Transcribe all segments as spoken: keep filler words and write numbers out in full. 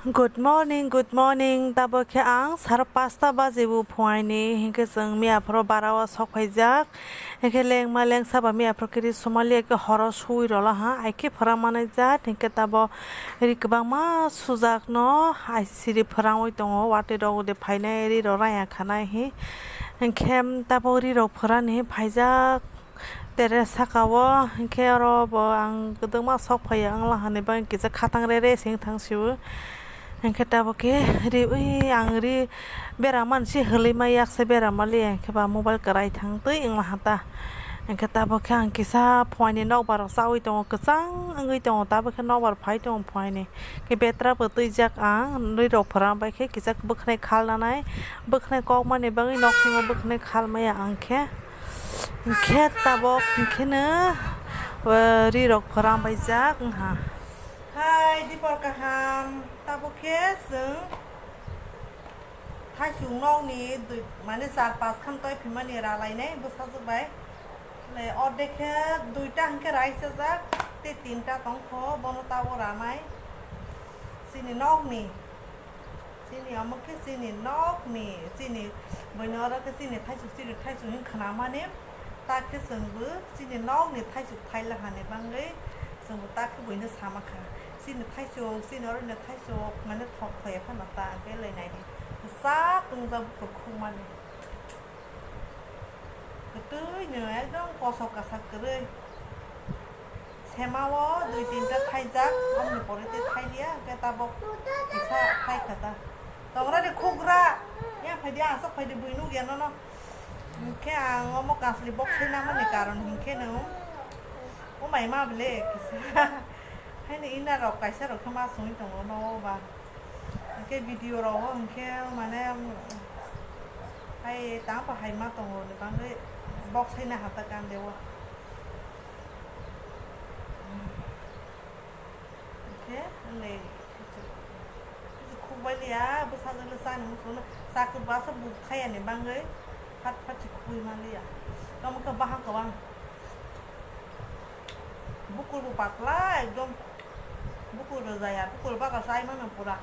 Good morning, good morning. Tabok khe ang saro pasta baji bo phuaini, hinkhe chwng miyaphoro bara o sok phaijak. Hinkhe lengma lengsa ba miyaphoro khe ri sumaliya khe horo sui rwla ha, ai khe phwrang manai jat. Hinkhe tabok ri kwbangma sujakno ai siri phwrangwi tongo, watwi rok de phainai ri rok raya khanai hi. Hinkhe tabok ri rok phwrani phaijak. Tere saka o hinkhe oro bo ang kwdwkma sok phaiya wngla hani bagwi kisa khatang re re se wng thang sio. Hinkhe tabok khe ri ui ang ri bera mansi hwlwi ma yakse bera mali hinkhe ba mobile kwrai thang twi wngla hata. Hinkhe tabok khe ang kisa phuaini nokbar rok chaui tongo, kwchang wngwi tongo, tabok khe nokbar phai tongo phuaini. Khe betra bo twijak ang, nwi rok phwrang bai khe kisa bwkhwnai khal nanai, bwkhwnai kok mani bagwi noksingo bwkhwnai khal maya ang khe. Hinkhe tabok hinkhe no, eh, ri rok phwrang bai jak wngha. Hai, dipor kaham, tabok khe chwng thaisung nokni dui, mane char pas khan toi phimani ralainai bwsajwk bai. Le, ordek khe duita hinkhe raisajak, tei tinta tongkho, bono tabok ranai. Chini nokni. Chini omo khe chini nokni, chini buini oro khe chini thaisuk, chini thaisuk hin khwnamani, ta khe chwngbo chini nokni thaisuk thaila hani bagwi chwngbo ta khe buino sama kha. Chini thaisuk, chini oroni thaisuk mane thok thoi phano ta hwnkhe le naidi kwchak wngjak bukur khukmani. Kwtwino ekdom kosok kasak kwrwi. Sema o dui tinta thaijak, omoni pore tei thailiya, hwnkhe tabok kisa thaikha ta. Tongra de khugra, ya phaidi, aswk phaidi, bui nukya nono. Hwnkhe ang omo kasli box sai namani karon hinkhe no, o mai ma bele kisa. Haino ina rok kaisa rok khe ma songwi tongo nogo ba. Hwnkhe video rok o hwnkhe mane, hai tangpa hai ma tongo ni bagwi box sai na hata kande o. Hwnkhe le khukbai liya bwsajwk le chani muchungno chakhup basa buk thayani bagwi phat phat se khukui manliya. Tamo khe bahang kwbang. Bukur bo patla ekdom. Bukur rwjaya, bukur baga chai mano pura.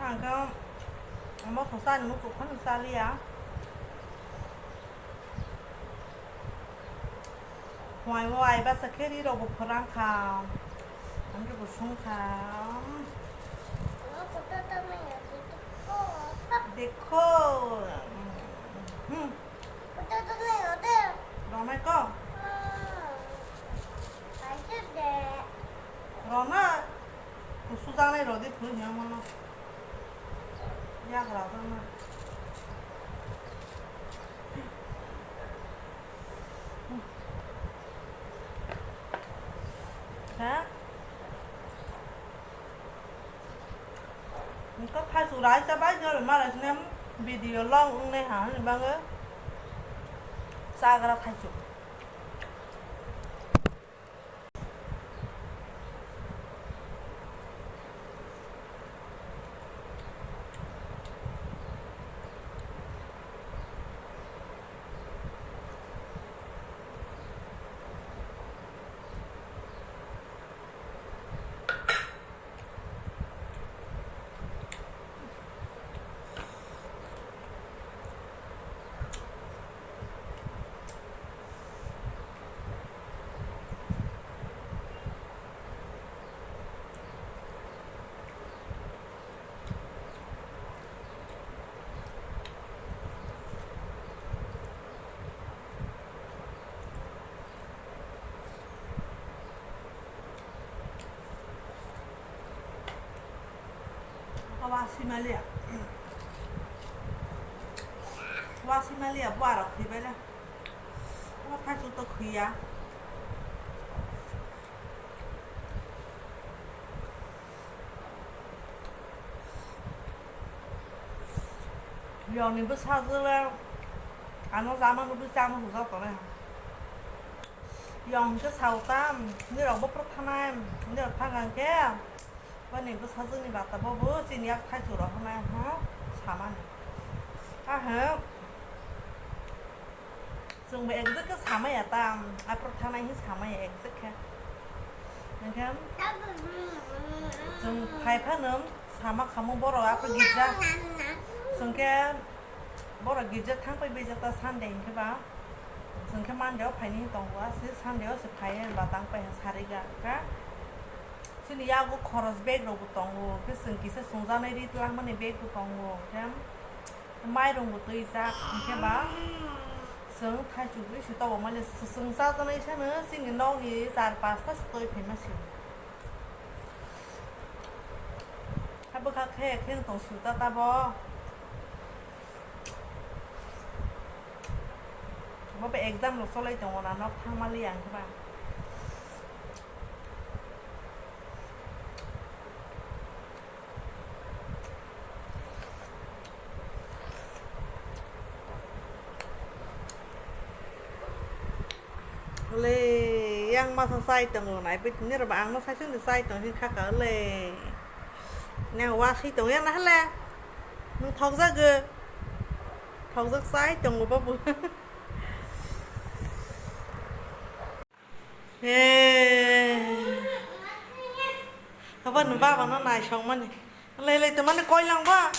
Ang khe moso chani muchuk phano chaliya. Phuaio ai basa khe ri rok bo phwrang kha. Ang khe bo song kha. Dekho. Hmm. Ronai ko? Ronai. Kusu janai rodi phuru hiya mano. Yagra jana. Ha? Engkho thaichuk rai chabai, jora malai sini video long wngnai ha hwnwi bagwi chagra thaichuk. Wasimalia. Wasimalia buarok khibele. Wasimalia to khiya. Yongni bwsajwk le ano jama nugwi chama sujak tongnai. Yong hwnkhe sao ta, nirok bophor thanai, nirok thangkha hwnkhe boni bwsajwkni bata bobo chini yak thaichuk rok hwnwi samani. Ahwn. Chwngbo exact khe samaya ta, aphuru thanai hwn samaya exact khe. Hwnkhe chwng phai phano sama khamu borok aphuru girja. Chwng khe borok girja thang pai baijak ta Sunday hwnkhe ba. Chwng khe Monday o phaini tongo, aswk Sunday o se phai ba tang pai ha sarigak kha. Chini yago khoros bag rok bo tongo, khe chwng kisa chwngjaknai ri twlangmani bag bo tongo, khe mairung bo twijak, hwnkhe ba chwng thaichugwi se tobo mani chwng chajaknai sano chini nokni char pasta se twi phaima se. Ha bwkha khe khe tong sio ta tabo. Bo ba exam rok cholai tongo na, nok thangmali ang khe ba. Le, yang masa sai tongo, nai pi tini rw ba ang no sai sung de sai tong hin kha ka le. Nang wa si tong ya na le. Nung thok ja ge. Thok jak sai tongo babu. He. Abo ni baba no nai song mani. Le, le, to mani koi lang ba.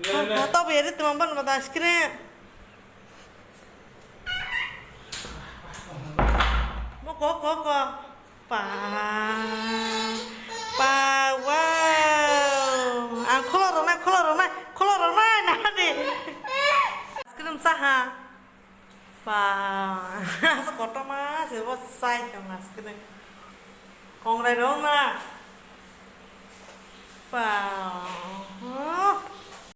Le, le. To be ri to man ban ba das kre. Mo ko, ko, ko. Pa. Pa, wow. Ang kholo rwnai, kholo rwnai, kholo rwnai, na di. Ice cream sa ha. Pa. Asa kotor ma, se bo sai tong ice cream. Kongrai rok na. Pa.